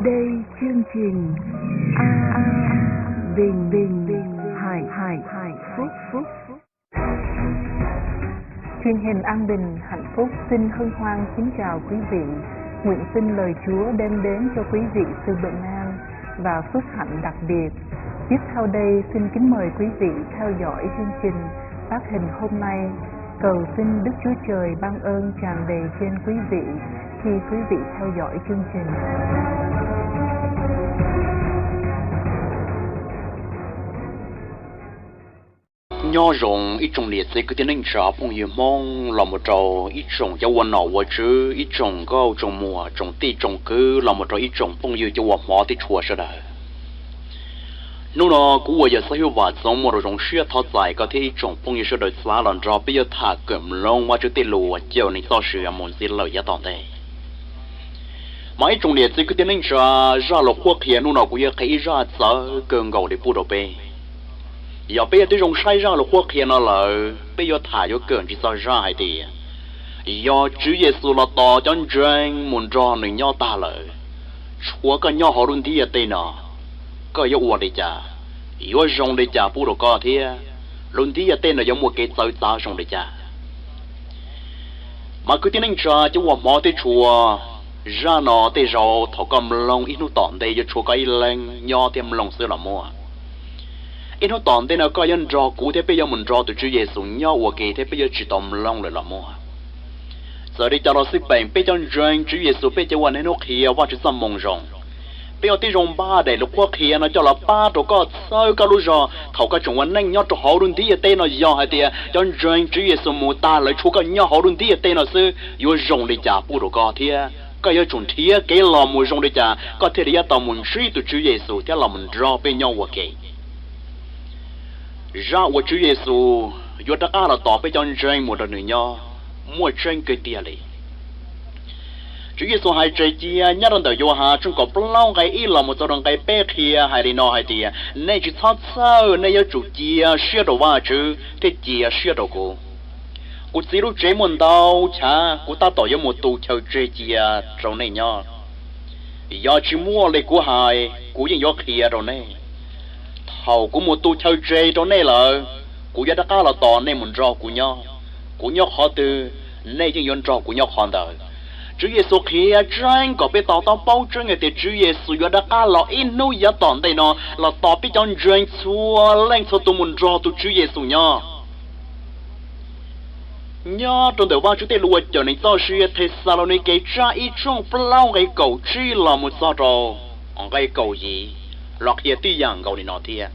Đây chương trình A Bình Bình Bình Hạnh Hạnh Hạnh Phúc Phúc. Truyền hình An Bình Hạnh Phúc xin hân hoan kính chào quý vị. Nguyện xin lời Chúa đem đến cho quý vị sự bình an và phước hạnh đặc biệt. Tiếp theo đây xin kính mời quý vị theo dõi chương trình phát hình hôm nay. Cầu xin Đức Chúa Trời ban ơn tràn đầy trên quý vị khi quý vị theo dõi chương trình. Nyob zoo ib tsoom niam txiv kwv tij neej tsa phooj ywg Hmoob los mus rau ib tsoom cov ua nom ua tswv, ib tsoom nkauj tsoom muam, tsoom tij tsoom kwv los mus rau ib tsoom phooj ywg cov uas hmov thiab tshua sawv daws. Hnub no kuv uas yog Xib Hwb Vam Txoov muaj rau zoo siab thov txais koj thiab ib tsoom phooj ywg sawv daws txav los nrog peb yuav tham kawm mloog Vajtswv tej lus uas cawm neeg txoj sia mus ntxiv lawm yav tom ntej. Mas ib tsoom niam txiv kwv tij neej tsa, zaj lus qhuab qhia hnub no kuv yuav qhia ib zaj txawv kawg nkaus li pub rau peb. Yog peb yuav tib zoo saib zaj lus qhuab qhia no lawm, peb yuav tham yuav kawm ntsis txog zaj hais tias, yog Tswv Yexus los tos cov ntseeg mus nrog nws nyob tag lawm, tshuav koj nyob hauv lub ntiaj teb no, koj yuav ua li cas? Yuav zoo li cas pub rau koj thiab lub ntiaj teb no yuav muaj kev txawv txav zoo li cas? Mas kwv tij neej tsa cov uas hmov thiab tshua, zaj no tej zaum thaum koj mloog ib hnub tom ntej yuav tshuav koj ib leeg nyob thiab mloog xwb los muaj. Ib hnub tom ntej no koj yuav nrog kuv thiab peb yuav mus nrog tus Tswv Yexus nyob ua ke thiab peb yuav tsis tau mloog lawm los muaj. Txawm li cas los xij peem peb cov ntseeg Tswv Yexus peb cov uas niaj hnub qhia Vajtswv txoj moo zoo, peb yuav tib zoo npaj daim lus qhuab qhia no coj los pab rau koj txhawb koj lub zog thaum koj tseem ua neej nyob rau hauv lub ntiaj teb no. Yog hais tias cov ntseeg Tswv Yexus mus tag lawv tshuav koj nyob hauv lub ntiaj teb no xwb, yuav zoo li cas pub rau koj thiab koj yuav tsum nrhiav kev los mus zoo li cas koj thiaj li yuav tau mus ntsib tus Tswv Yexus thiab los mus nrog peb nyob ua ke. Zaj uas Tswv Yexus yuav rov qab los tos peb cov ntseeg mus nrog nws nyob muaj tseeb kawg tiag li. Tswv Yexus hais tseg cia nyob rau ntawm Yauhas tshooj kaum plaub nqe ib los mus txog rau nqe peb qhia hais li no hais tias, nej tsis txhob txhawj, nej yuav tsum cia siab rau Vajtswv thiab cia siab rau kuv. Kuv Txiv lub tsev muaj ntau chav, kuv tab tom yuav mus tu chaw tseg cia rau nej nyob. Yog tsis muaj li kuv hais, kuv yeej yuav qhia rau nej. Thaum kuv mus tu chaw tseg rau nej lawm, kuv yuav rov qab los tos nej mus nrog kuv nyob. Kuv nyob qhov twg, nej yeej yuav nrog kuv nyob qhov ntawd. Tswv Yexus qhia tseeb kom peb to taub paub tseeb hais tias Tswv Yexus yuav rov qab los ib hnub yav tom ntej no los tos peb cov ntseeg txhua leej txhua tus mus nrog tus Tswv Yexus nyob. Nyob rau ntawm Vajtswv tej lus uas cawm neeg txoj sia, Thexalaunikes tsab ib tshooj plaub nqe kaum tsib los mus txog rau nqe kaum yim los qhia tib yam nkaus li no thiab.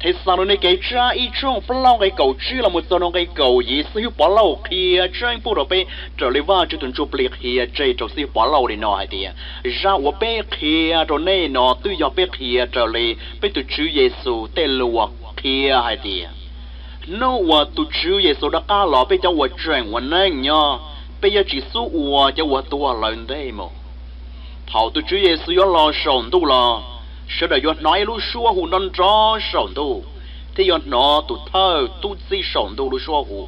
Thexalaunikes tsab ib tshooj plaub nqe kaum tsib los mus txog rau nqe kaum yim, Xib Hwb Pov Lauj qhia tseeb pub rau peb raws li Vajtswv tus Ntsuj Plig qhia tseg rau Xib Hwb Pov Lauj li no hais tias, zaj uas peb qhia rau nej no twb yog peb qhia raws li peb tus Tswv Yexus tej lus uas qhia hais tias, hnub uas tus Tswv Yexus rov qab los peb cov uas tseem ua neej nyob, peb yuav tsis xub ua cov uas tuag lawm ntej mus. Thaum tus Tswv Yexus yuav los saum ntuj los, sawv daws yuav hnov ib lub suab hu nrov nrov saum ntuj, thiab yuav hnov tus thawj tub txib saum ntuj lub suab hu,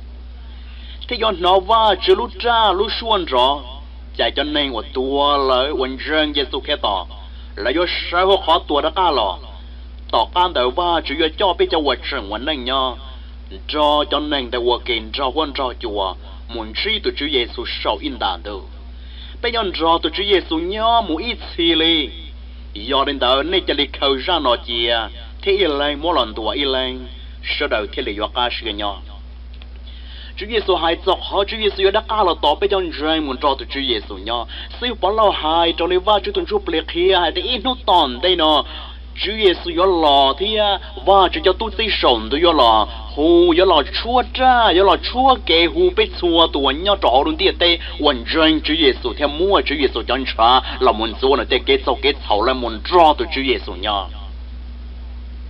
thiab yuav hnov Vajtswv lub raj lub suab nrov. Cas cov neeg uas tuag lawm uas ntseeg Yexus Khetos, lawv yuav sawv hauv qhov tuag rov qab los. Tom qab ntawd Vajtswv yuav coj peb cov uas tseem ua neej nyob nrog cov neeg ntawd ua ke nrog huab nrog cua mus ntsib tus Tswv Yexus saum ib nta ntuj. Peb yuav nrog tus Tswv Yexus nyob mus ib txhis li. Yog li ntawd nej cia li khaws zaj no cia, thiab ib leeg muab los ntuas ib leeg, sawv daws thiaj li yuav qab siab nyob. Tswv Yexus hais txog qhov Tswv Yexus yuav rov qab los tos peb cov ntseeg mus nrog tus Tswv Yexus nyob. Xib Hwb Pov Lauj hais raws li Vajtswv tus Ntsuj Plig qhia hais tias ib hnub tom ntej no Tswv Yexus yuav los thiab Vajtswv cov tub txib saum ntuj yuav los hu, yuav los tshuab raj, yuav los tshuab kev hu peb txhua tus uas nyob rau hauv lub ntiaj teb uas ntseeg Tswv Yexus thiab muab Tswv Yexus cov ntshav los mus ntxuav nws tej kev txaug kev txhaum los mus nrog tus Tswv Yexus nyob.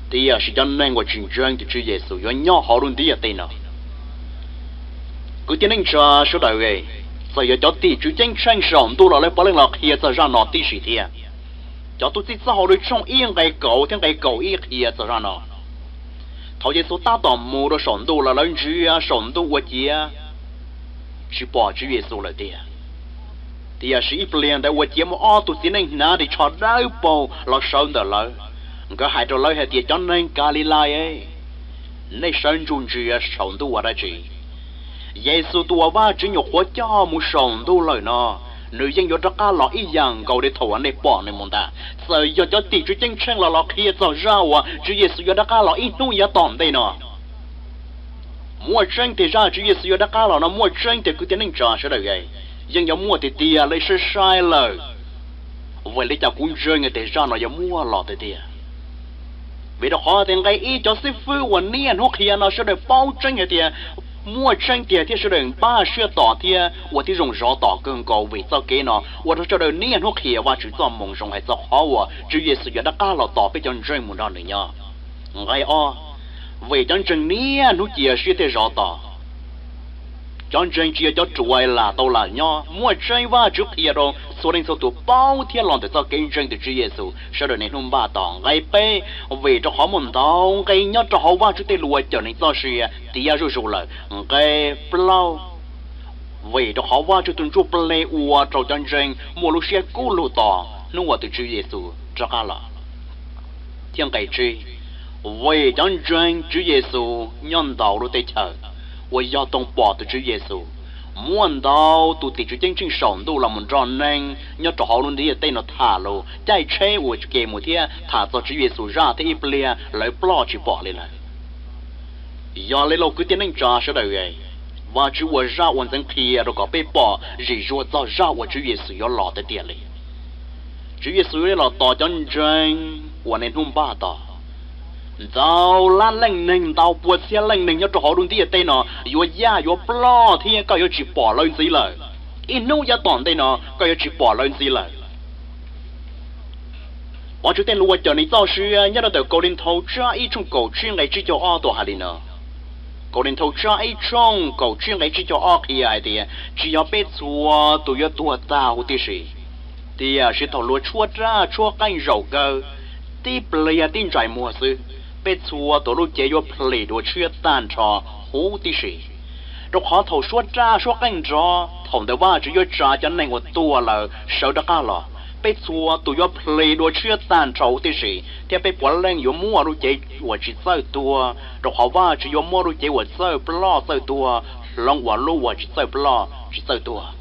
Tiam sis cov neeg uas tsis ntseeg tus Tswv Yexus yuav nyob hauv lub ntiaj teb no. Kwv tij neej tsa sawv daws, txawm yog cov tim tswv ceeb tsheej saum ntuj los lawv puav leej los qhia txog zaj no tib si thiab. Cov tub txib txoj hauj lwm tshooj ib nqe kaum thiab nqe kaum ib qhia txog zaj no. Thaum Yexus tab tom mus rau saum ntuj los lawv ntsia saum ntuj ua ciav tsis pom Tswv Yexus lawm tiag. Tiam sis ib pliag ntawd uas cia muaj ob tug txiv neej hnav ris tsho dawb paug los sawv ntawm lawv, nkawd hais rau lawv hais tias, Cov neeg Kalilais, nej sawv ntsug ntsia saum ntuj ua dab tsi? Yexus tus uas Vajtswv nyuam qhuav coj mus saum ntuj lawm no, nws yeej yuav rov qab los ib yam nkaus li thaum uas nej pom nws mus ntag. Txawm yog cov tim tswv ceeb tsheej los los qhia txog zaj uas Tswv Yexus yuav rov qab los ib hnub yav tom ntej no. Muaj tseeb tiag zaj Tswv Yexus yuav rov qab los no, muaj tseeb tiag kwv tij neej tsa sawv daws, yeej yuav muaj tiag tiag li. Saib saib lawm, vim li cas kuv ntseeg tias zaj no yuav muaj los tiag tiag? Vim rau qhov tias nqe ib cov xib fwb uas niaj hnub qhia no sawv daws paub tseeb hais tias muaj tseeb tiag thiab sawv daws npaj siab tos thiab ua tib zoo zov tos kawg nkaus vim txoj kev no ua rau sawv daws niaj hnub qhia Vajtswv txoj moo zoo hais txog qhov uas Tswv Yexus yuav rov qab los tos peb cov ntseeg mus nrog nws nyob. Nqe ob, vim cov ntseeg niaj hnub cia siab thiab zov tos. Cov ntseeg tsis yog cov ruam lam tau lam nyob, muaj tseeb Vajtswv qhia rau txhua leej txhua tus paub thiab los ntawm txoj kev ntseeg tus Tswv Yexus sawv daws niaj hnub npaj tos. Nqe peb, vim rau qhov muaj ntau nqe nyob rau hauv Vajtswv tej lus uas cawm neeg txoj sia tiav zuj zus lawm. Nqe plaub, vim rau qhov Vajtswv tus Ntsuj Plig ua rau cov ntseeg muaj lub siab kub lug tos hnub uas tus Tswv Yexus rov qab los. Thiab nqe tsib, vim cov ntseeg Tswv Yexus nyob ntau lub teb chaws uas yog toog pom tus Tswv Yexus, muaj ntau tus tim tswv ceeb tsheej saum ntuj los mus nrog neeg nyob rau hauv lub ntiaj teb no tham lus, caij tsheb ua ke mus thiab tham txog Tswv Yexus zaj thiab ib pliag lawv ploj tsis pom li lawm. Yog li lauj kwv tij neej tsa sawv daws, Vajtswv ua zaj ua ntxeev qhia rau kom peb pom zim zuag txog zaj uas Tswv Yexus yuav los tiag tiag li. Tswv Yexus yuav los tos cov ntseeg uas niaj hnub npaj tos. Ntau lab leej neeg, ntau pua txhiab leej neeg nyob rau hauv lub ntiaj teb no yuav yaj yuav ploj thiab koj yuav tsis pom lawv ntxiv lawm. Ib hnub yav tom ntej no koj yuav tsis pom lawv ntxiv lawm. Vajtswv tej lus uas cawm neeg txoj sia nyob rau ntawm Kaus Lis Nthau tsab ib tshooj kaum tsib nqe tsib caug ob tuaj hais li no. Kaus Lis Nthau tsab ib tshooj kaum tsib nqe tsib caug ob qhia hais tias, tsis yog peb txhua tus yuav tuag tag huv tib si, tiam sis thaum luag tshuab raj tshuab qeej zaum kawg, tib pliag tib ntsais muag xwb, peb txhua tus lub cev yuav plis dua tshiab tag nrho huv tib si. Rau qhov thaum suab raj suab qeej nrov, thaum ntawd Vajtswv yuav tsa cov neeg uas tuag lawm sawv rov qab los. Peb txhua tus yuav plis dua tshiab tag nrho huv tib si, thiab peb puav leej yuav muaj lub cev uas tsis txawj tuag, rau qhov Vajtswv yuav muab lub cev uas txawj ploj txawj tuag hloov ua lub uas tsis txawj ploj tsis txawj tuag.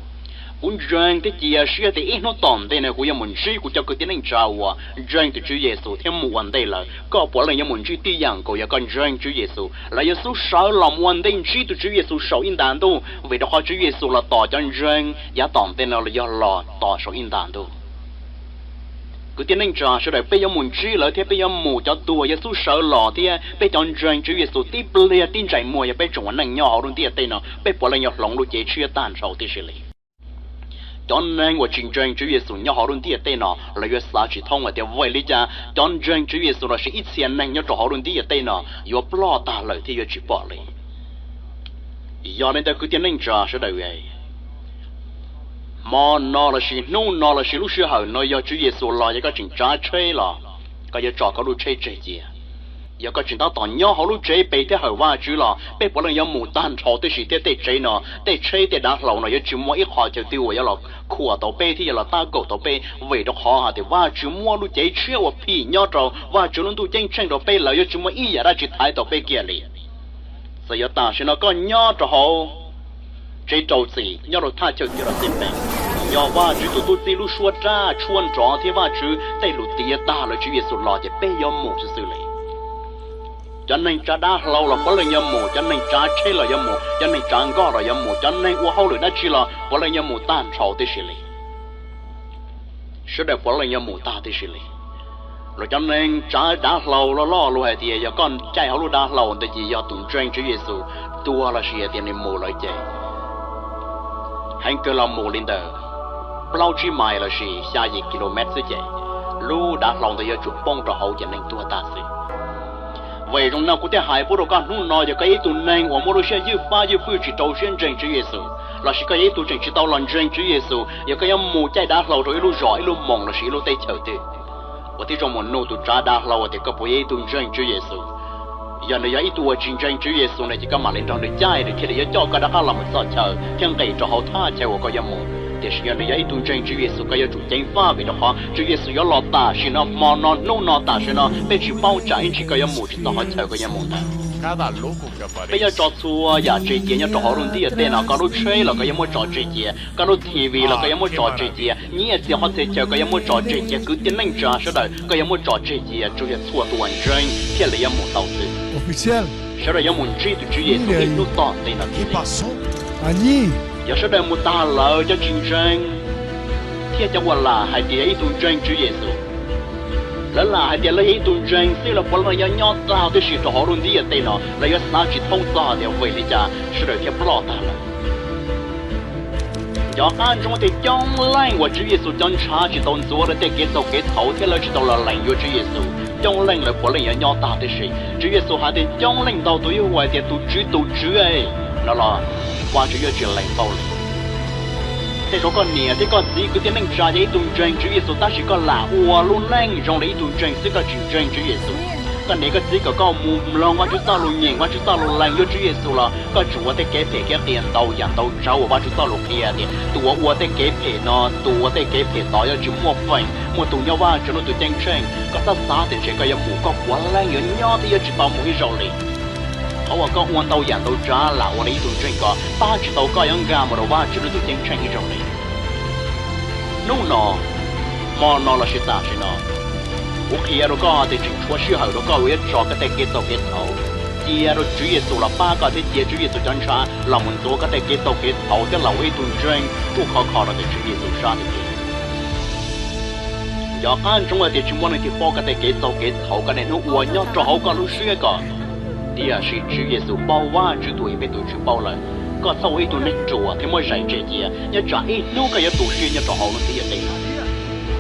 Kuv ntseeg thiab cia siab tias ib hnub tom ntej no kuv yuav mus ntsib kuv cov kwv tij neej tsa uas ntseeg tus Tswv Yexus thiab mus ua ntej lawm. Koj puav leej yuav mus ntsib tib yam nkaus yog koj ntseeg Tswv Yexus. Lawv yuav xub sawv los mus ua ntej ntsib tus Tswv Yexus saum ib nta ntuj, vim rau qhov Tswv Yexus los tos cov ntseeg yav tom ntej no los yog los tos saum ib nta ntuj. Kwv tij neej tsa sawv daws, peb yuav mus ntsib lawv thiab peb yuav mus, cov tuag yuav xub sawv los thiab peb cov ntseeg Tswv Yexus tib pliag tib ntsais muag yog peb tseem ua neej nyob hauv lub ntiaj teb no, peb puav leej yuav hloov lub cev tshiab tag nrho tib si li. Cov neeg uas tsis ntseeg Tswv Yexus nyob hauv lub ntiaj teb no, lawv yuav xav tsis thoob hais tias vim li cas cov ntseeg Tswv Yexus lossis ib txhia neeg nyob rau hauv lub ntiaj teb no yuav ploj tag lawm thiab yuav tsis pom li. Yog li ntawd kwv tij neej tsa sawv daws, hmo no lossis hnub no lossis lub sij hawm no yog Tswv Yexus los, yog koj tseem tsav tsheb los, koj yuav tso koj lub tsheb tseg cia. Yog koj tseem tab tom nyob hauv lub tsev pes thiab hawm Vajtswv los, peb puav leej yuav mus tag nrho tib si thiab tej tsev no, tej tsheb tej dav hlau no yuav tsis muaj ib qho chaw twg uas yuav los khuam tau peb thiab yuav los tab kaum tau peb, vim rau qhov hais tias Vajtswv muab lub cev tshiab uas phim nyob rau, Vajtswv lub ntuj ceeb tsheej rau peb, lawv yuav tsis muaj ib yam dab tsi thaiv tau peb kiag li. Txawm yog tam sim no koj nyob rau hauv tsev rau txim, nyob rau thaj chaw twg los xij peem, yog Vajtswv tus tub txib lub suab raj tshuab nrov thiab Vajtswv tej lus tiav tag lawm Tswv Yexus los ces peb yuav mus xwb xwb li. Cov neeg tsav dav hlau los puav leej yuav mus, cov neeg tsav tsheb los yuav mus, cov neeg tsav nkoj los yuav mus, cov neeg ua hauj lwm dab tsi los puav leej yuav mus tag nrho tib si li. Sawv daws puav leej yuav mus tag tib si li. Los cov neeg tsav dav hlau loj loj luag hais tias yog koj caij hauv lub dav hlau ntawd ces yog tus ntseeg Tswv Yexus tuag lossis hais tias nws mus lawm ces heev kawg los mus li ntawm plaub tsib mais lossis xya yim kilomev xwb ces lub dav hlau ntawd yuav tsum poob rau hauv ces neeg tuag tag xwb. Vim zoo no kuv thiaj hais pub rau koj hnub no, yog koj yog ib tug neeg uas muaj lub siab ywj fab ywj fwj tsis rau siab ntseeg Tswv Yexus, lossis koj yog ib tug tseem tsis tau los ntseeg Tswv Yexus, yog koj yuav mus caij dav hlau rau ib lub zos ib lub moos lossis ib lub teb chaws twg, ua tib zoo mus nug tus tsav dav hlau tias koj puas yog ib tug ntseeg Tswv Yexus. Yog nws yog ib tug uas tsis ntseeg Tswv Yexus no ces koj mam li nrog nws caij, nws thiaj li yuav coj koj rov qab los mus txoj chaw thiab nqis rau hauv thaj chaw uas koj yuav mus. Tiam sis yog nws yog ib tug ntseeg Tswv Yexus, koj yuav tsum ceev faj, vim rau qhov Tswv Yexus yuav los tam sim no, hmo no, hnub no, tam sim no. Peb tsis paub tsam ib ntsis koj yuav mus tsis txog qhov chaw koj yuav mus ntawd. Peb yuav tso txhua yam tseg cia nyob rau hauv lub ntiaj teb no. Koj lub tsheb los koj yuav muab tso tseg cia, koj lub T V los koj yuav muab tso tseg cia, nyiaj txiag qhov txhia chaw koj yuav muab tso tseg cia, kwv tij neej tsa sawv daws koj yuav muab tso tseg cia, tsuas yog txhua tus uas ntseeg thiaj li yuav mus tau xwb. Sawv daws yuav mus ntsib tus Tswv Yexus ib hnub tom ntej no thiaj li. Yog sawv daws mus tag lawm, cov tsis ntseeg thiab cov uas lam hais tias yog ib tug ntseeg Tswv Yexus, lawv lam hais tias lawv yog ib tug ntseeg xwb, lawv puav leej yuav nyob tag tib si rau hauv lub ntiaj teb no, lawv yuav xav tsis thoob txog tias vim li cas sawv daws thiaj ploj tag lawm. Nco qab ntsoov tias coob leej uas Tswv Yexus cov ntshav tsis tau ntxuav lawv tej kev txaug kev txhaum thiab lawv tsis tau los lees yuav Tswv Yexus, coob leej lawv puav leej yuav nyob tag tib si. Tswv Yexus hais tias coob leej ntau tus yuav hu hais tias tus Tswv, tus Tswv no los Vajtswv yuav tsis lees paub li. Tej zaum koj niam thiab koj txiv kwv tij neej tsa yog ib tug ntseeg Tswv Yexus tab sis koj lam ua lub neej zoo li ib tug ntseeg xwb, koj tsis ntseeg Tswv Yexus. Koj niam koj txiv kom koj mus mloog Vajtswv txoj lus, nyeem Vajtswv txoj lus, lees yuav Tswv Yexus los koj tseem ua tej kev phem kev qias ntau yam ntau tsav uas Vajtswv txoj lus qhia tias tus uas ua tej kev phem no, tus ua tej kev phem tod yuav tsis muaj feem muaj tus nyob Vajtswv lub tus ceeb tsheej. Koj txhob xav tias ntshe koj yuav mus koj puav leej yuav nyob thiab yuav tsis tau mus ib zaug li. Qhov uas koj ua ntau yam ntau tsav lam ua li ib tug ntseeg ko pab tsis tau koj yuav nkag mus rau Vajtswv lub tus ceeb tsheej ib zaug li. Hnub no, hmo no lossis tam sim no, kuv qhia rau koj tias tseem tshuav sij hawm rau koj uas yuav tso koj tej kev txaug kev txhaum cia rau Tswv Yexus los pab koj thiab cia Tswv Yexus cov ntshav los mus ntxuav koj tej kev txaug kev txhaum thiab los ua ib tug ntseeg ruaj khov kho rau ntawm Tswv Yexus sab ntawd. Nco qab ntsoov hais tias tsis muaj leej twg paub koj tej kev txaug kev txhaum koj niaj hnub ua nyob rau hauv koj lub siab ko, tiam sis Tswv Yexus paub, Vajtswv tus Espíritus Tswv paub lawm. Koj txhob ua ib tug neeg ruam thiab muab zais tseg cia, nyob tsam ib hnub koj yuav tu siab nyob rau hauv lub ntiaj teb no.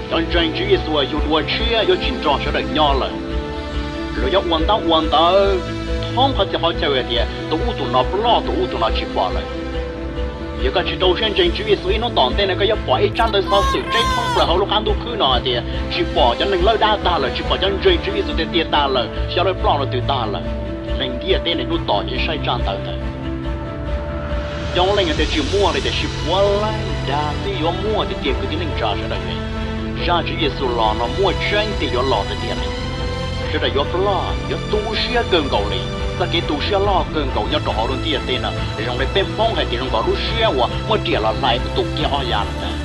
Cov ntseeg Tswv Yexus yug dua tshiab yuav tsis nrog sawv daws nyob lawm. Luag yuav ua ntaub ua ntawv thoob qhov txhia qhov chaw hais tias tus ub tus no ploj, tus ub tus no tsis pom lawm. Yog koj tsis rau siab ntseeg Tswv Yexus, ib hnub tom ntej no koj yuav pom ib tsab ntawv xov xwm tseb thoob plaws hauv lub qab ntuj khwb no hais tias tsis pom cov neeg lawj dab tag lawm, tsis pom cov ntseeg Tswv Yexus tiag tiag tag lawm, xyov lawv ploj rau twg tag lawm. Neeg ntiaj teb niaj hnub tos ces saib tsab ntawv ntawd. Coob leej hais tias tsis muaj li, tiam sis puav leej dag xwb yuav muaj tiag tiag kwv tij neej tsa sawv daws. Zaj Tswv Yexus los no muaj tseeb tiag yuav los tiag tiag li. Sawv daws yuav ploj, yuav tu siab kawg nkaus li. Txoj kev tu siab loj kawg nkaus nyob rau hauv lub ntiaj teb no zoo li peb Hmoob hais tias zoo nkaus lub siab uas muab riam los hlais tus kiag ob yav lawm ntag.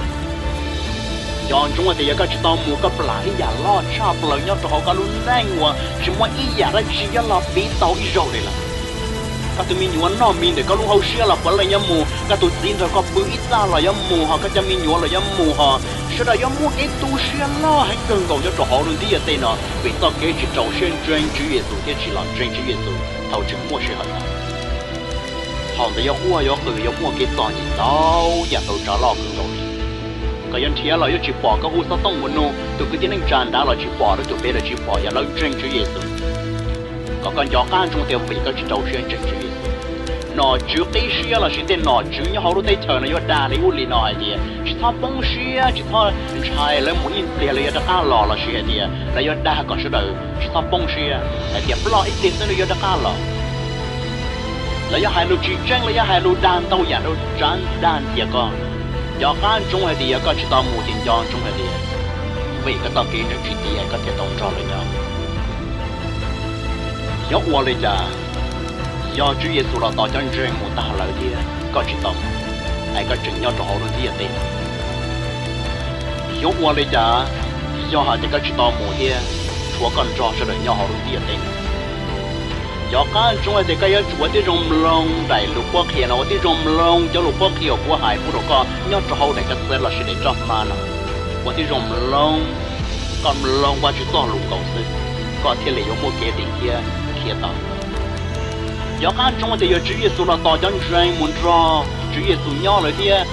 Nco ntsoov tias yog koj tsis tau mus koj plam ib yam loj tshaj plaws nyob rau hauv koj lub neej uas tsis muaj ib yam dab tsi yuav los piv tau ib zaug li lawm. Koj tus me nyuam noj mis ntawm koj lub hauv siab los puav leej yuav mus, koj tus txiv nrog koj pw ib txaj los yuav mus, ho koj cov me nyuam los yuav mus, ho sawv daws yuav muaj kev tu siab loj heev kawg nkaus nyob rau hauv lub ntiaj teb no vim txoj kev tsis rau siab ntseeg Tswv Yexus thiab tsis los ntseeg Tswv Yexus thaum tseem muaj sij hawm ntawd. Thaum ntawd yuav quaj yuav qw, yuav muaj kev txom nyem ntau yam ntau tsav loj kawg nkaus li. Koj yuav nrhiav los yuav tsis pom koj hu xov tooj mus nug tus kwv tij neej tsa nrad los tsis pom, lawv tus pem los tsis pom yog lawv ntseeg Tswv Yexus. Kom koj nco qab ntsoov tias vim koj tsis rau siab ntseeg Tswv Yexus, nom tswv qib siab lossis tej nom tswv nyob hauv lub teb chaws no yuav dag li ub li no hais tias tsis txhob poob siab, tsis txhob ntshai, lawv mus ib pliag lawv yuav rov qab los, lossis hais tias lawv yuav dag kom sawv daws tsis txhob poob siab hais tias ploj ib pliag xwb lawv yuav rov qab los. Lawv yuav hais lus tsis tseeb, lawv yuav hais lus dag ntau yam ntau tsav dag ntxias koj. Nco qab ntsoov hais tias yog koj tsis tau mus ces nco ntsoov hais tias vim koj txoj kev ntseeg tsis tiav koj thiaj tau nrog lawv nyob. Yuav ua li cas yog Tswv Yexus los tos cov ntseeg mus tag lawm thiab koj tsis tau mus, es koj tseem nyob rau hauv lub ntiaj teb no? Yuav ua li cas yog hais tias koj tsis tau mus thiab tshuav koj nrog sawv daws nyob hauv lub ntiaj teb no? Nco qab ntsoov hais tias koj yuav tsum ua tib zoo mloog daim lus qhuab qhia no, ua tib zoo mloog cov lus qhuab qhia uas kuv hais pub rau koj nyob rau hauv daim kab xev lossis daim roj hmab no. Ua tib zoo mloog, koj mloog Vajtswv txoj lus nkaus xwb, koj thiaj li yuav muaj kev dim thiab khiav tau. Nco qab ntsoov tias yog Tswv Yexus los tos cov ntseeg mus nrog Tswv Yexus nyob lawm thiab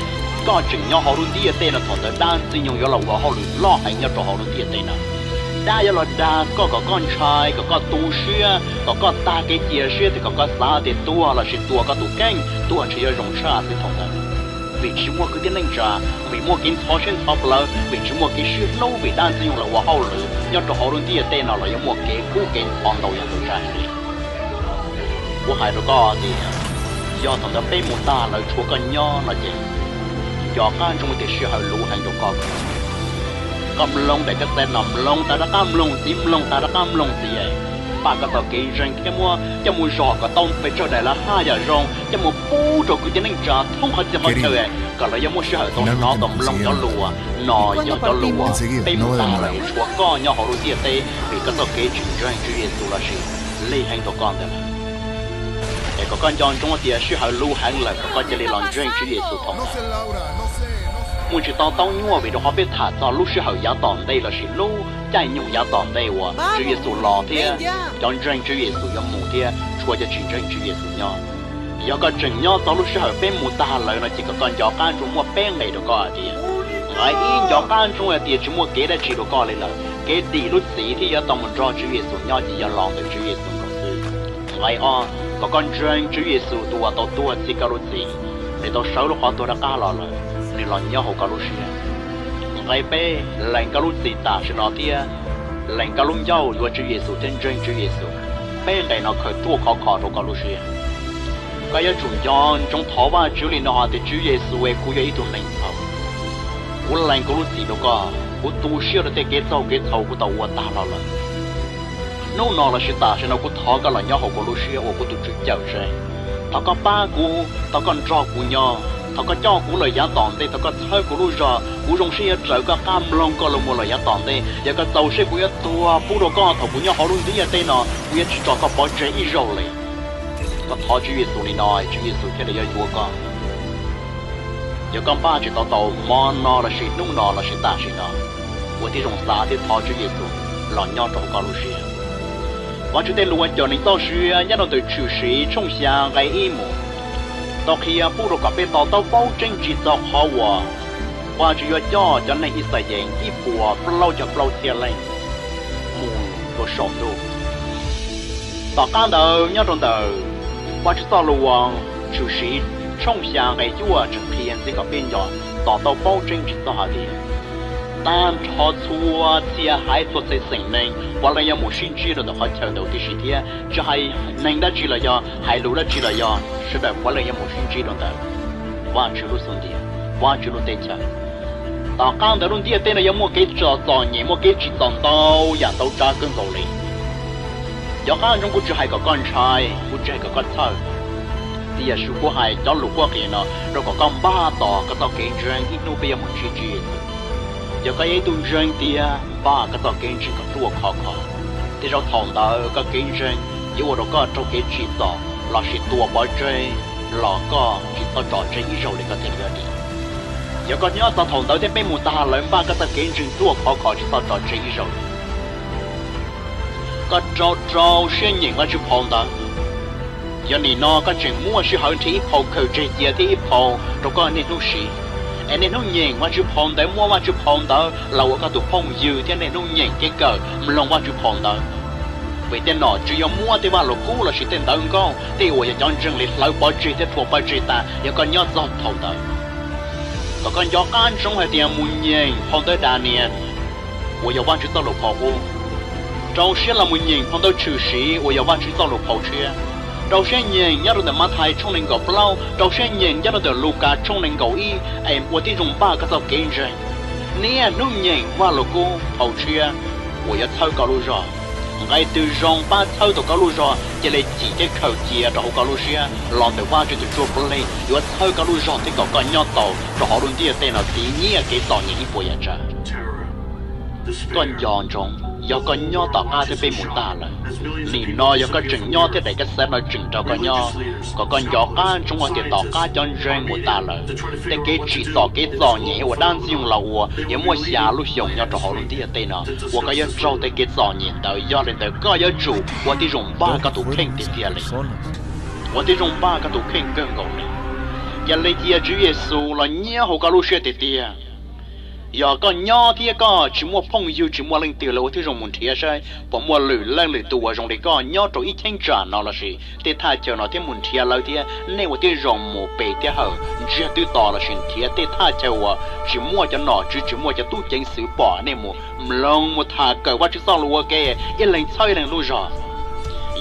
koj tseem nyob hauv lub ntiaj teb no, thaum ntawd dab ntxwg nyoog yuav los ua hauj lwm loj heev nyob rau hauv lub ntiaj teb no. Dab yuav los dag koj kom koj ntshai, kom koj tu siab, kom koj tag kev cia siab thiab kom koj xav tias tuag lossis tua koj tus kheej, tuag ntshe yuav zoo tshaj xwb thaum ntawd. Vim tsis muaj kwv tij neej tsa, vim muaj kev ntxhov siab ntxhov plawv, vim tsis muaj kev sib hlub, vim dab ntxwg nyoog los ua hauj lwm nyob rau hauv lub ntiaj teb no los yuav muaj kev kub kev ntxhov ntau yam ntau tsav heev li. Kuv hais rau koj tias yog thaum ntawd peb mus tag lawv tshuav koj nyob no ces Nco qab ntsoov tias sij hawm luv heev rau koj. Koj mloog daim kab xev no, mloog tas rov qab mloog ntxiv, mloog tas rov qab mloog ntxiv, npaj koj txoj kev ntseeg thiab muab coj mus zom kom tau pes tsawg daim lawv haj yam zoo coj mus pub rau kwv tij neej tsa thoob qhov txhia qhov chaw, kom lawv yuav muaj sij hawm tau hnov tau mloog cov lus uas no yog cov lus uas peb mus tag lawm, tshuav koj nyob hauv lub ntiaj teb vim koj txoj kev tsis ntseeg Tswv Yexus los sis lig heev rau koj ntawd lawm. Es kom koj nco ntsoov tias sij hawm luv heev lawm, kom koj cia li los ntseeg Tswv Yexus thaum ntawd. Mus tsis tau taub nyuaj vim rau qhov peb tham txog lub sij hawm yav tom ntej los sis lub caij nyoog yav tom ntej uas Tswv Yexus los thiab cov ntseeg Tswv Yexus yuav mus thiab tshuav cov tsis ntseeg Tswv Yexus nyob. Yog koj tseem nyob txog lub sij hawm peb mus tag lawm no ces kom koj nco qab ntsoov muaj peb nqe rau koj hais tias, nqe ib, nco qab ntsoov hais tias tsis muaj kev dab tsi rau koj li lawm, kev dim lub txim thiab yuav tau mus nrog Tswv Yexus nyob ces yog los ntawm Tswv Yexus nkaus xwb. Nqe ob, kom koj ntseeg Tswv Yexus tus uas tau tuag txhiv koj lub txim, nws tau sawv lub qhov tuag rov qab los lawm, nws los nyob hauv koj lub siab. Nqe peb, lees koj lub txim tam sim no thiab lees koj lub ncauj yuav Tswv Yexus thiab ntseeg Tswv Yexus. Peb nqe no khaws ruaj khov kho rau koj lub siab. Koj yuav tsum nco ntsoov thov Vajtswv li no hais tias, Tswv Yexus es, kuv yog ib tug neeg txhaum. Kuv lees kuv lub txim rau koj, kuv tu siab rau tej kev txaug kev txhaum kuv tau ua tag los lawm. Hnub no los sis tam sim no kuv thov koj los nyob hauv kuv lub siab ua kuv tus Tswv cawm seej. Thov koj pab kuv, thov koj nrog kuv nyob, thov koj coj kuv lawm yav tom ntej, thov koj txhawb kuv lub zog, kuv zoo siab yuav raws koj qab mloog koj lus mus lawm yav tom ntej. Yog koj txaus siab kuv yuav tuag pub rau koj thaum kuv nyob hauv lub ntiaj teb no, kuv yuav tsis tso koj pov tseg ib zaug li. Koj thov Tswv Yexus li no, Tswv Yexus thiaj li yuav yuav koj. Yog koj npaj tsis tau tau hmo no los sis hnub no los sis tam sim no, ua tib zoo xav thiab thov Tswv Yexus los nyob rau hauv koj lub siab. Vajtswv tej lus uas cawm neeg txoj sia nyob rau ntawm Tshwm Sim tshooj xya nqe ib mus, tau qhia pub rau kom peb to taub paub tseeb tsis txog qhov uas Vajtswv yuav coj cov neeg Yixalayees ib puas plaub caug plaub txhiab leej mus rau saum ntuj. Tom qab ntawd nyob rau ntawm Vajtswv txoj lus uas Tshwm Sim tshooj xya nqe cuaj tseem qhia ntxiv kom peb nco to taub paub tseeb tsis txog hais tias tag nrho txhua txhia haiv txhua txhia xeem neeg puav leej yuav mus sib ntsib rau ntawm qhov chaw ntawd tib si thiab tsis hais neeg dab tsi los yog hais lus dab tsi los yog sawv daws puav leej yuav mus sib ntsib rau ntawm Vajtswv lub xub ntiag, Vajtswv lub teb chaws. Tom qab ntawd lub ntiaj teb no yuav muaj kev txom nyem, muaj kev tsim txom ntau yam ntau tsav kawg nkaus li. Nco qab ntsoov, kuv tsis hais kom koj ntshai, kuv tsis hais kom koj txhawj. Tiam sis kuv hais cov lus qhuab qhia no rau kom koj npaj tos koj txoj kev ntseeg ib hnub peb yuav mus ntsib Tswv Yexus. Yog koj yog ib tug ntseeg tiag, npaj koj txoj kev ntseeg kom ruaj khov kho. Tej zaum thaum ntawd koj kev ntseeg yuav ua rau koj raug kev tsim txom lossis tua pov tseg los koj tsis txhob tso tseg ib zaug li koj thiaj li yuav dim. Yog koj nyob txog thaum ntawd thiab peb mus tag lawm, npaj koj txoj kev ntseeg ruaj khov kho tsis txhob tso tseg ib zaug li. Koj rau rau siab nyeem Vajtswv phau ntawv. Yog nim no koj tseem muaj sij hawm nrhiav ib phau khaws tseg cia thiab ib phau rau koj niaj hnub siv, es niaj hnub nyeem Vajtswv phau ntawv, muab Vajtswv phau ntawv los ua koj tus phooj ywg thiab niaj hnub nyeem kev kawm mloog Vajtswv phau ntawv. Vim tej nom tswv yuav muab tej vaj lug kub lossis tej ntawv nkauj, tej uas yog cov ntseeg li hlawv pov tseg thiab rhuav pov tseg tas yog koj nyob txog thaum ntawd. Kom koj nco qab ntsoov hais tias mus nyeem phau ntawv Daniyees uas yog Vajtswv txoj lus phau qub. Rau siab los mus nyeem phau ntawv Tshwm Sim uas yog Vajtswv txoj lus phau tshiab. Rau siab nyeem nyob rau ntawm Mathais tshooj nees nkaum plaub, rau siab nyeem nyob rau ntawm Lukas tshooj nees nkaum ib, es ua tib zoo npaj koj txoj kev ntseeg. Niaj hnub nyeem vaj lug kub phau tshiab uas yuav txhawb koj lub zog. Nqe twg zoo pab txhawb tau koj lub zog, cia li cim thiab khaws cia rau hauv koj lub siab los ntawm Vajtswv tus Ntsuj Plig yuav txhawb koj lub zog thiab kom koj nyob tau rau hauv lub ntiaj teb no txi nyiaj kev txom nyem ib puas yam tsav. Koj nco ntsoov, yog koj nyob tom qab thiab peb mus tag lawm, nim no yog koj tseem nyob thiab daim kab xev no tseem nrog koj nyob, kom koj nco qab ntsoov hais tias tom qab cov ntseeg mus tag lawm, tej kev tsim txom kev txom nyem uas dab ntxwg nyoog los ua yuav muaj xya lub xyoos nyob rau hauv lub ntiaj teb no uas koj yuav raug tej kev txom nyem ntawd. Yog li ntawd koj yuav tsum ua tib zoo npaj koj tus kheej tiag tiag li, ua tib zoo npaj koj tus kheej kawg nkaus li. Cia li cia Tswv Yexus los nyiab hauv koj lub siab tiag tiag. Yog koj nyob thiab koj tsis muaj phooj ywg, tsis muaj leej twg lawm, ua tib zoo mus nrhiav saib puas muaj lwm leej lwm tus uas zoo li koj nyob rau ib cheeb tsam no lossis tej thaj chaw no thiab mus nrhiav lawv thiab. Nej ua tib zoo mus pem thiab hawm ntsiag twb to lossis nrhiav tej thaj chaw uas tsis muaj cov nom tswv, tsis muaj cov tub ceev xwm pom, nej mus mloog mus tham kawm Vajtswv txoj lus ua ke, ib leeg txhawb ib leeg lub zog.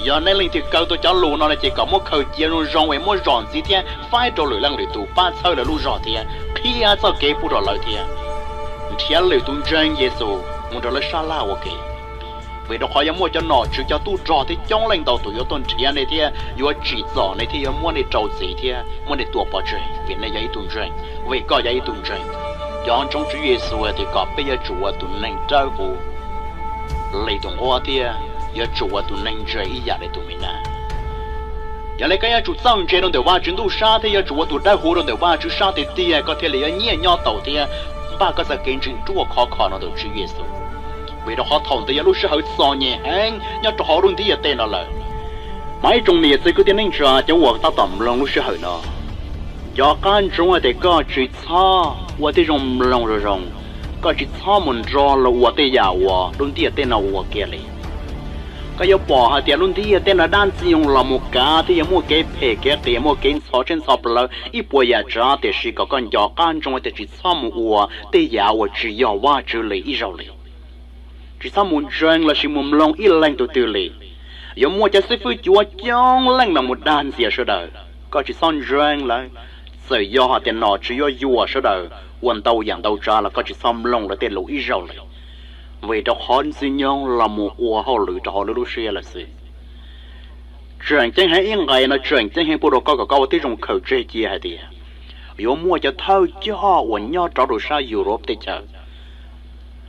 Yog nej leej twg kawm tau cov lus no lawm ces kom muab khaws cia zoo zoo es muab zom ntxiv thiab faib rau lwm leej lwm tus pab txhawb lawv lub zog thiab. thiab txoj kev pub rau lawv thiab. Nrhiav lwm tus ntseeg Yexus mus nrog lawv sab laj ua ke, vim rau qhov yuav muaj cov nom tswv cov tub rog thiab coob leej ntau tus yuav tuaj nrhiav nej thiab yuav tsim txom nej thiab yuav muab nej rau txim thiab muab nej tua pov tseg vim nej yog ib tug ntseeg, vim koj yog ib tug ntseeg. Nco ntsoov Tswv Yexus hais tias kom peb yuav tsum ua tus neeg dawb huv li tus nquab thiab yuav tsum ua tus neeg ntse ib yam li tus mi nab. Yog li koj yuav tsum txawj ntse rau ntawm Vajtswv ntuj sab thiab yuav tsum ua tus dawb huv rau ntawm Vajtswv sab tiag tiag koj thiaj li yuav nyiaj nyob taus thiab npaj koj txoj kev ntseeg ruaj khov kho no ntawm Tswv Yexus. Vim rau qhov thaum ntawd yog lub sij hawm txom nyem heev nyob rau hauv lub ntiaj teb no lawm. Mas ib tsoom niam txiv kwv tij neej tsa cov uas tab tom mloog lub sij hawm no, nco qab ntsoov hais tias koj tsis txhob ua tib zoo mloog zoo zoo, koj tsis txhob mus nrog luag ua tej yam uas lub ntiaj teb no ua kiag li. Koj yuav pom hais tias lub ntiaj teb no dab ntxwg nyoog los mus kav thiab yuav muaj kev phem kev qias muaj kev ntxhov tsheb ntxhov plawv ib puas yam tsav, tiam sis kom koj nco qab ntsoov hais tias tsis txhob mus ua tej yam uas tsis yog Vajtswv li ib zaug li. Tsis txhob mus ntseeg lossis mus mloog ib leeg tus twg li. Yuav muaj cov xib fwb cuav coob leej los mus dag ntxias sawv daws, koj tsis txhob ntseeg lawv. Txawm yog hais tias nom tswv yuav yuam sawv daws ua ntau yam ntau tsav los koj tsis txhob mloog lawv tej lus ib zaug li, vim rau qhov ntxwg nyoog los mus ua hauj lwm rau hauv lub lub siab lawm xwb. Tseem ceeb heev ib nqe no tseem ceeb heev pub rau koj kom koj ua tib zoo khaws tseg cia hais tias yuav muaj cov thawj coj uas nyob rau sab Europe teb chaws.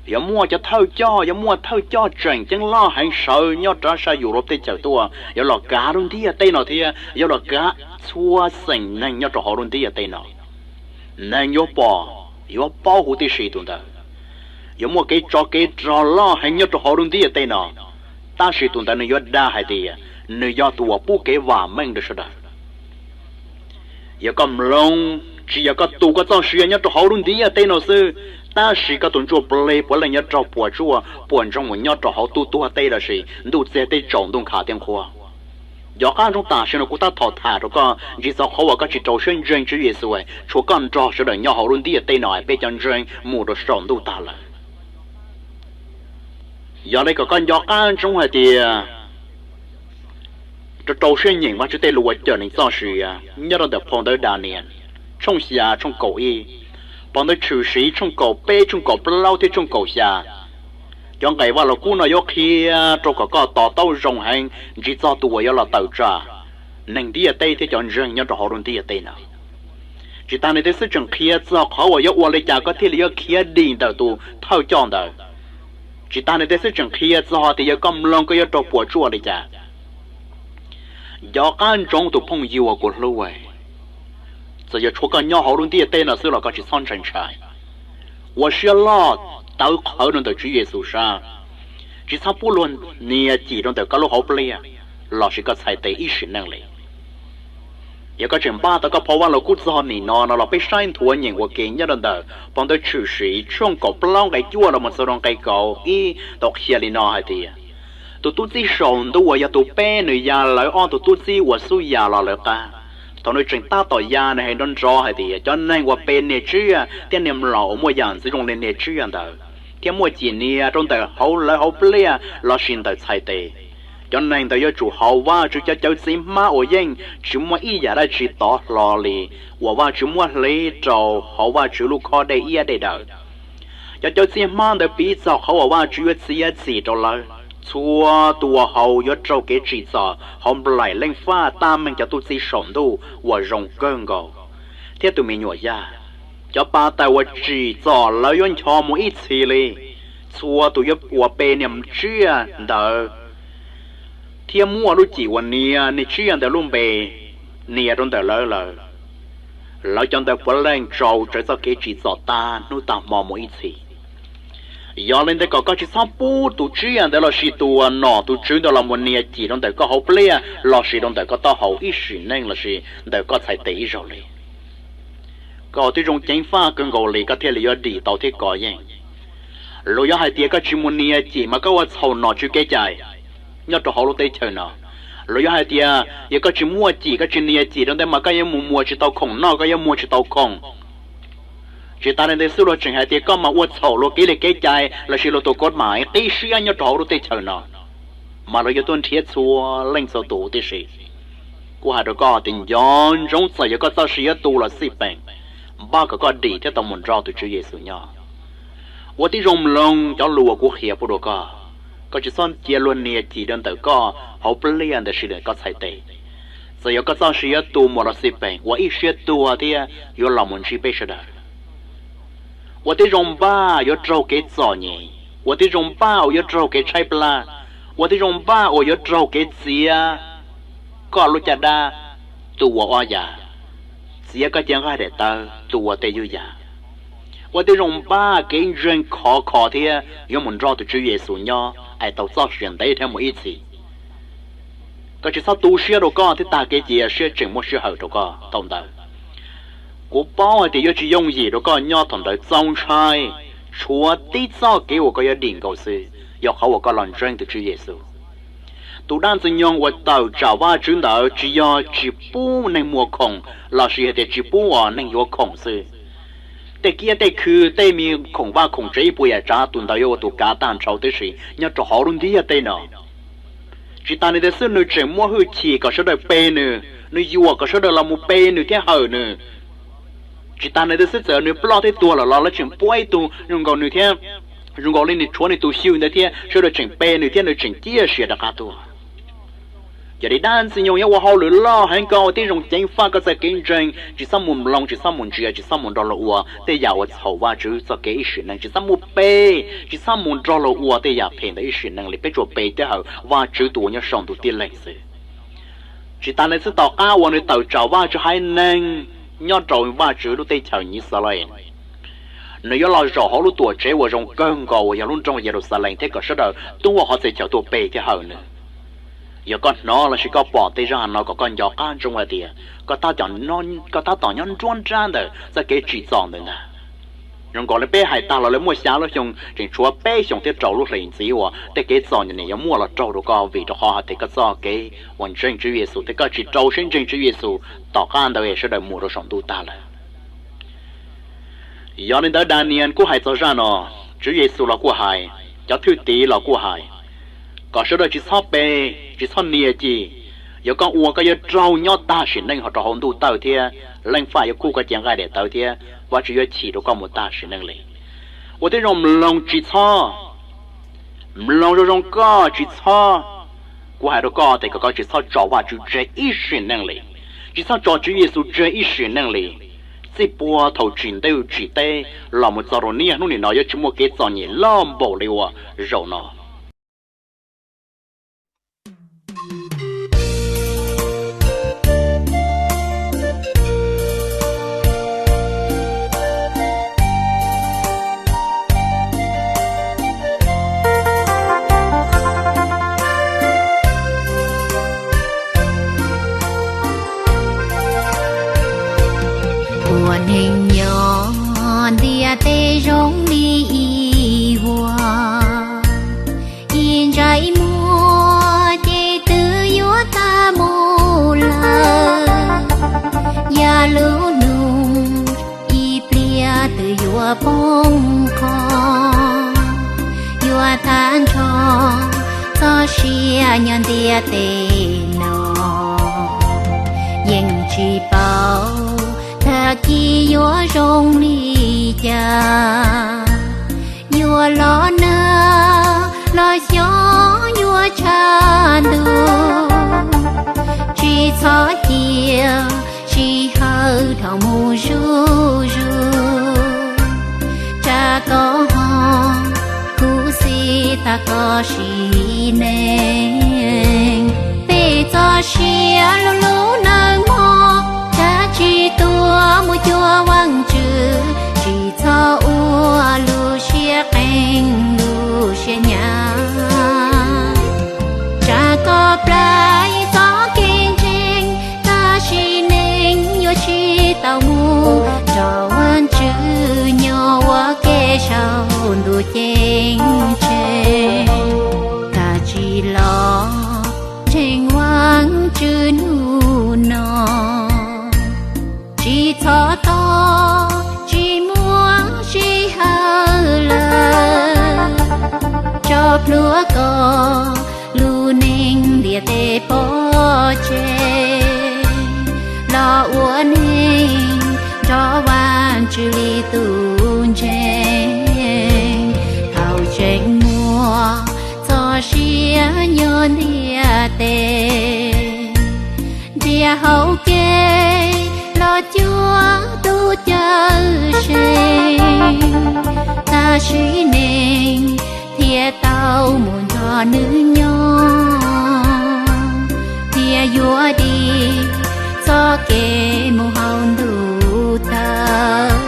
Yuav muaj cov thawj coj, yuav muaj thawj coj tseem ceeb loj heev sawv nyob rau sab Europe teb chaws tuaj yuav los kav lub ntiaj teb no thiab yuav los kav txhua xeem neeg nyob rau hauv lub ntiaj teb no. Neeg yuav pom, yuav paub huv tib si tus ntawd. Yuav muaj kev tsov kev rog loj heev nyob rau hauv lub ntiaj teb no, tab sis tus ntawd nws yuav dag hais tias nws yog tus uas pub kev vam meej rau sawv daws. Yog koj mloog, tsis yog koj tu koj txoj sia nyob rau hauv lub ntiaj teb no xwb, tab sis koj tus ntsuj plig puav leej yuav raug puas tsuaj puas ntsoog mus nyob rau hauv tub tuag teb lossis ntuj txiag teb tsaus ntuj nkhav tiaj nqhuab. Nco qab ntsoov tam sim no kuv tab tom tham rau koj ntsib txog qhov uas koj tsis rau siab ntseeg Tswv Yexus, tshuav koj nrog sawv daws nyob hauv lub ntiaj teb no peb cov ntseeg mus rau saum ntuj tag lawm. Yog li kom koj nco qab ntsoov hais tias rau rau siab nyeem Vajtswv tej lus uas cawm neeg txoj sia nyob rau ntawm phau ntawv Daniyees tshooj xya tshooj kaum ib, phau ntawv Tshwm Sim tshooj kaum peb tshooj kaum plaub thiab tshooj kaum xya. Cov nqe Vaj Lug Kub no yuav qhia rau kom koj to taub zoo heev ntsib txog tus uas yuav los tawm tsam neeg ntiaj teb thiab cov ntseeg nyob rau hauv lub ntiaj teb no. Tsis tas li ntawd xwb tseem qhia txog qhov uas yuav ua li cas koj thiaj li yuav khiav dim ntawm tus thawj coj ntawd. Tsis tas li ntawd xwb tseem qhia txog tias yog koj mloog koj yuav raug puas tsuaj li cas. Nco qab ntsoov tus phooj ywg uas kuv hlub, txawm yog tshuav koj nyob hauv lub ntiaj teb no xwb los koj tsis txhob ntshai ntshai. Ua siab loj tawv qhawv rau ntawm Tswv Yexus sab, tsis txhob pub luag nias cim rau ntawm koj lub hauv pliaj lossis koj txhais tes ib sim neej li. Yog koj tseem npaj tau koj phau Vaj Lug Kub txog nim no no los peb saib nthuav nyeem ua ke nyob rau ntawm phau ntawv Tshwm Sim tshooj kaum plaub nqe cuaj los mus txog rau nqe kaum ib tau qhia li no hais tias, tus tub txib saum ntuj uas yog tus peb nws ya lawv ob tug tub txib uas xub ya los lawv qab. Thaum nws tseem tab tom ya nws hais nrov nrov hais tias cov neeg uas pe niag tsiaj thiab niag mlom uas muaj yam ntxwv zoo li niag tsiaj ntawd thiab muaj cim nias rau ntawm hauv lawv hauv pliaj lossis ntawm txhais tes, cov neeg ntawd yuav tsum haus Vajtswv cov cawv txiv hmab uas yeej tsis muaj ib yam dab tsi tov hlo li uas Vajtswv muab hliv rau hauv Vajtswv lub khob dej iab dej daw. Cov cawv txiv hmab ntawd piv txog qhov uas Vajtswv yuav txiav txim rau lawv. Txhua tus uas haus yuav raug kev tsim txom hauv nplaim leej faj tab meeg cov tub txib saum ntuj uas zoo kawg nkaus thiab tus me nyuam yaj. Cov pa taws uas tsim txom lawv yuav ncho mus ib txhis li. Txhua tus yuav ua pe niag tsiaj ntawd thiab muaj lub cim uas nias niag tsiaj ntawd lub npe nias rau ntawm lawv lawm. Lawv cov ntawd puav leej tau raug txoj kev tsim txom tag hnub tag hmo mus ib txhis. Yog li ntawd kom koj tsis txhob pub tus tsiaj ntawd lossis tus uas nom tus tswv ntawd los mus nias cim rau ntawm koj hauv pliaj lossis rau ntawm koj taub hau ib sim neej lossis ntawm koj txhais tes ib zaug li. Koj ua tib zoo ceev faj kawg nkaus li koj thiaj li yuav dim tau thiab kov yeej. Luag yuav hais tias koj tsis mus nias cim mas koj ua txhaum nom tswv kev cai nyob rau hauv lub teb chaws no. Luag yuav hais tias yog koj tsis muaj cim koj tsis nias cim rau ntawd mas koj yuav mus muag tsis tau khoom noj koj yuav muag tsis tau khoom. Tsis tas li ntawd xwb luag tseem hais tias koj mas ua txhaum luag kev li kev cai lossis luag tus koj mas qib siab nyob rau hauv lub teb chaws no. Mas luag yuav tuaj nrhiav txhua leej txhua tus huv tib si. Kuv hais rau koj tias nco ntsoov txawm yog koj txoj sia yuav tu los xij peem, npaj kom koj dim thiab tau mus nrog tus Tswv Yexus nyob. Ua tib zoo mloog cov lus uas kuv qhia pub rau koj. Koj tsis txhob cia luag nias cim rau ntawm koj hauv pliaj ntawm sim ntawm koj txhais tes. Txawm yog koj txoj sia yuav tu mus los xij peem, ua ib siab tuag thiab yuav los mus ntsib peb sawv daws. Ua tib zoo npaj yuav raug kev txom nyem, ua tib zoo npaj uas yuav raug kev tshaib plab, ua tib zoo npaj uas yuav raug kev txiav koj lub caj dab, tus uas ob yam, txiav koj cev nqaij daim tawv, tus uas tej yub yam. Ua tib zoo npaj kev ntseeg khov kho thiab yuav mus nrog tus Tswv Yexus nyob es tau txoj sia ntev dhawv mus ib txhis. Koj tsis txhob tu siab rau koj thiab tag kev cia siab tseem muaj sij hawm rau koj thaum ntawd. Kuv paub hais tias yuav tsis yooj yim rau koj nyob thaum ntawd txaus ntshai, tshuav tib txoj kev uas koj yuav dim nkaus xwb, yog qhov uas koj los ntseeg tus Tswv Yexus. Tus dab ntxwg nyoog uas tawm tsam Vajtswv ntawd tsis yog tsis pub neeg muag khoom lossis hais tias tsis pub uas neeg yuav khoom xwb. Tej kiab tej khw, tej me khoom vaj khoom tsev ib puas yam tsav, tus ntawd yuav ua tus kav tag nrho tib si nyob rau hauv lub ntiaj teb no. Tsis tas li ntawd xwb, nws tseem muaj hwj chim kom sawv daws pe nws, nws yuam kom sawv daws los mus pe nws thiab hawm nws. Tsis tas li ntawd xwb, txawm nws ploj thiab tuag lawm los lawv tseem pub ib tug zoo nkaus nws thiab, zoo nkaus li nws tshuav nws tus xyw ntawd thiab sawv daws tseem pe nws thiab nws tseem ciaj sia rov qab tuaj. Yog li dab ntxwg nyoog yuav ua hauj lwm loj heev, koj ua tib zoo ceev faj koj txoj kev ntseeg, tsis txhob mus mloog, tsis txhob mus ntsia, tsis txhob mus nrog luag ua tej yam uas txhaum Vajtswv txoj kev ib sim neej, tsis txhob mus pe, tsis txhob mus nrog luag ua tej yam phem ntawd ib sim neej li. Peb tsuas pe thiab hawm Vajtswv tus uas nyob saum ntuj tib leeg xwb. Tsis tas li xwb, tom qab uas nws tawm tsam Vajtswv haiv neeg nyob rau Vajtswv lub teb chaws Yixalayees, nws yuav los zaum hauv lub tuam tsev uas zoo kawg nkaus uas yog lub nroog Yeluxalees thiab kom sawv daws tuaj ua qhov txhia chaw tuaj pe thiab hawm nws. Yog koj hnov lossis koj pom tej zaj no kom koj nco qab ntsoov hais tias koj tab tom nyob nruab nrab ntawm txoj kev tsim txom ntawd ntag. Zoo nkaus li peb hais tag los lawv muaj xya lub xyoo, tseem tshuav peb xyoos thiab rau lub hlis ntxiv uas tej kev txom nyem yuav muaj los raug rau koj vim rau qhov hais tias koj txoj kev uas ntseeg Tswv Yexus thiab koj tsis rau siab ntseeg Tswv Yexus, tom qab ntawd es sawv daws mus rau saum ntuj tag lawm. Yog li ntawd Daniyees kuj hais txog zaj no, Tswv Yexus los kuj hais, cov thwj tim los kuj hais, kom sawv daws tsis txhob pe, tsis txhob nias cim. Yog koj ua koj yuav raug nyob tag sim neej ho rau hauv ntuj tawg thiab, leej faj yuav khuj koj cev nqaij daim tawv thiab Vajtswv yuav chim rau koj mus tag sim neej li. Ua tib zoo mloog tsis txhob, mloog zoo zoo koj tsis txhob, kuv hais rau koj tias kom koj tsis txhob tso Vajtswv tseg ib sim neej li, tsis txhob tso Tswv Yexus tseg ib sim neej li. Txij puag thaum tsim ntuj tsim teb los mus txog rau niaj hnub nim no yuav tsis muaj kev txom nyem loj npaum li uas zaum no. Ua neeg nyob ntiaj teb zoo li ib vuag, ib ntsais muag ces twb yuav tag mus lawm. Yam lub nus ib pliag twb yuav poob qho, yuav tag nrho txoj sia nyob ntiaj teb no. Yeej tsis paub tag kis yuav zoo li cas, yuav los nag los xyoo yuav tshav ntuj, tsis txhob cia sij hawm dhau mus zuj zus. Tsam koj ho khuv xim tag koj sim neej, peb txoj sia lub lub neej mog, kav tsij tuaj mus cuag Vaajtswv, tsis txhob ua lub siab qees lub siab nyab. Tsam koj plab yeej txoj kev ntseeg, tag sim neej yuav tsis tau mus nrog Vaajtswv nyob ua ke saum ntuj ceeb tsheej. Kav tsij los ntseeg Vaajtswv hnub no, tsis txhob tos tsis muaj sij hawm lawm, tso plhuav koj lub neej ntiaj teb pov tseg, los ua neeg nrog Vaaj tswv li tus ntseeg. Thaum tseem muaj txoj sia nyob ntiaj teb, nrhiav hauv kev los cuag tus cawm seej. Tam sim neej thiaj tau mus nrog nws nyob, thiaj yuav dim txoj kev mus hauv ntuj tawg.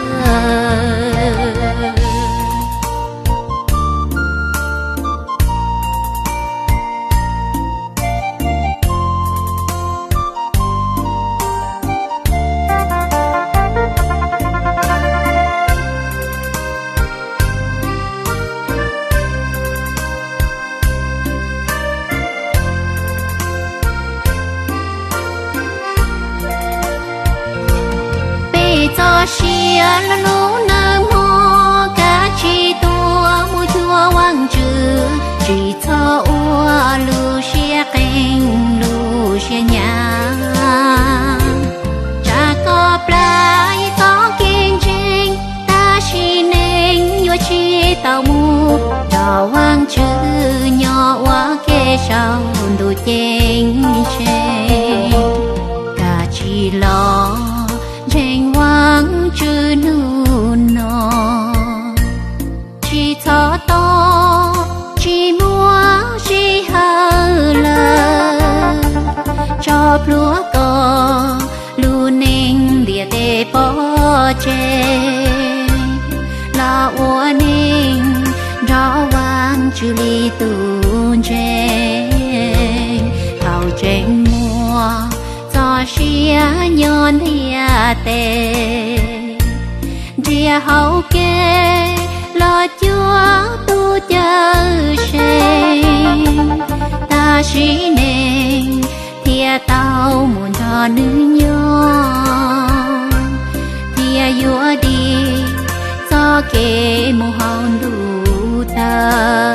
Peb txoj sia lub neej nawb mog, kav tsij tuav mus cuag Vaajtswv, tsis txhob ua lub siab qees lub siab nyam. Tsam koj plam ib txoj kev ntseeg, tam sim neej yuav tsis tau mus nrog Vaajtswv nyob ua ke saum ntuj ceeb tsheej. Kav tsij los ntseeg Vaajtswv hnub no, tsis txhob tos tsis muaj sij hawm lawm, tso plhuav koj lub neej ntiaj teb pov tseg, los ua neej nrog Vaajtswv li tus ntseeg. Thaum tseem muaj txoj sia nyob ntiaj teb, nrhiav hauv kev los cuag tus cawm seej. Tam sim neej thiaj tau mus nrog nws nyob, thiaj yuav dim txoj kev mus hauv ntuj tawg.